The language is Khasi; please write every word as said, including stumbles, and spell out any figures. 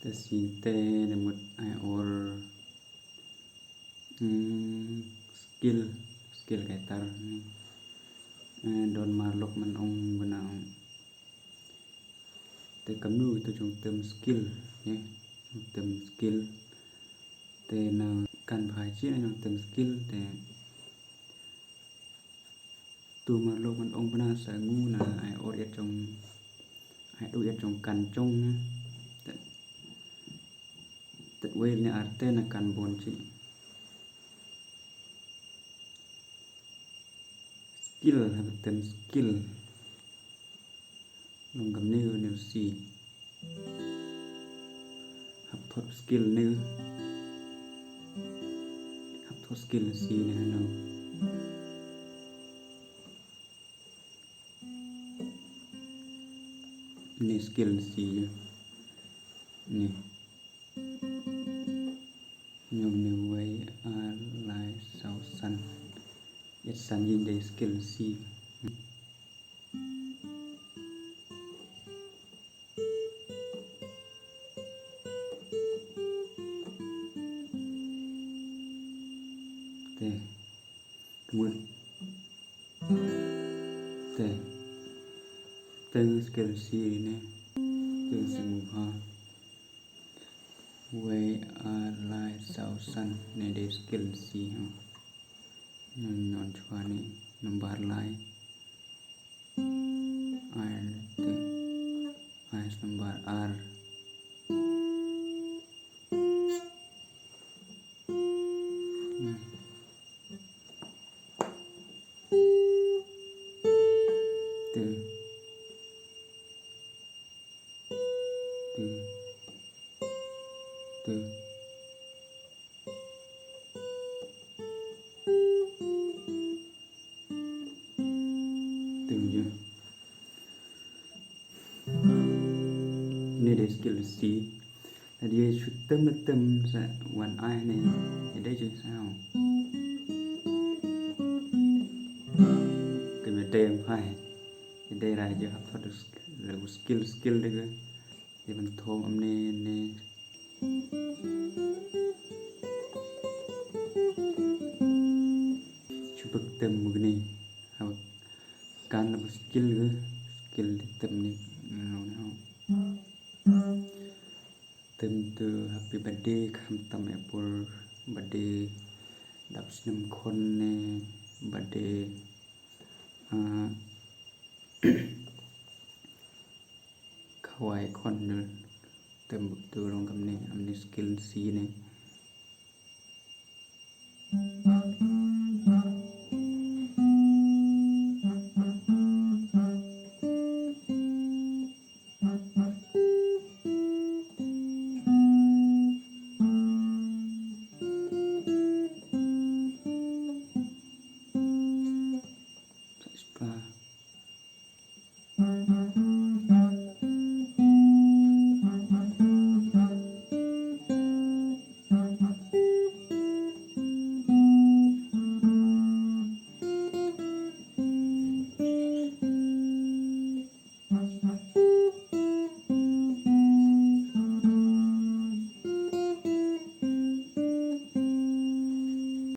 Te shisien te da mut ai or, mm, scale, scale guitar ne. Eh, don marlok man ong bana ong. Te kamnu ito jong tem scale, ne. Jong tem scale. Te na kan bha chi na jong tem scale te. Tu marlok man ong bana sa ngu na ai or iat jong, ai or iat jong kan jong ne. Te, te wei ne ar te na kan bon chi. Scale, haba tem scale. Long kam ne ne si. Hap thot scale ne. Hap thot scale si ne hano. Ne scale si ne. Nyom ne wei ar lai saw san. Iat san yin dei scale si. Te. Mut. Te. Te scale si ne. Te seng ha. Wei ar lai saw san ne dei scale si ha. Non non chwa ne number lai. Ai te. Ai number ar. Te. Te. Te. Te. Ne dei scale si. Lada ïa shu tem na tem sa wan ai ne. Ïa dei jingsaw. Te me dei em hai. Ïa dei rai jingsaw hap thot scale, scale, scale dei ka. Ïa ban thom am ne ne. Shu bak tem mugni. Haba kan la scale ga, scale dei tem ne. Tem tu happy birthday, kham tam apple birthday, dap snem khon ne birthday. Ah, khawai khon ne tem tu long kam ne, am ne scale si ne.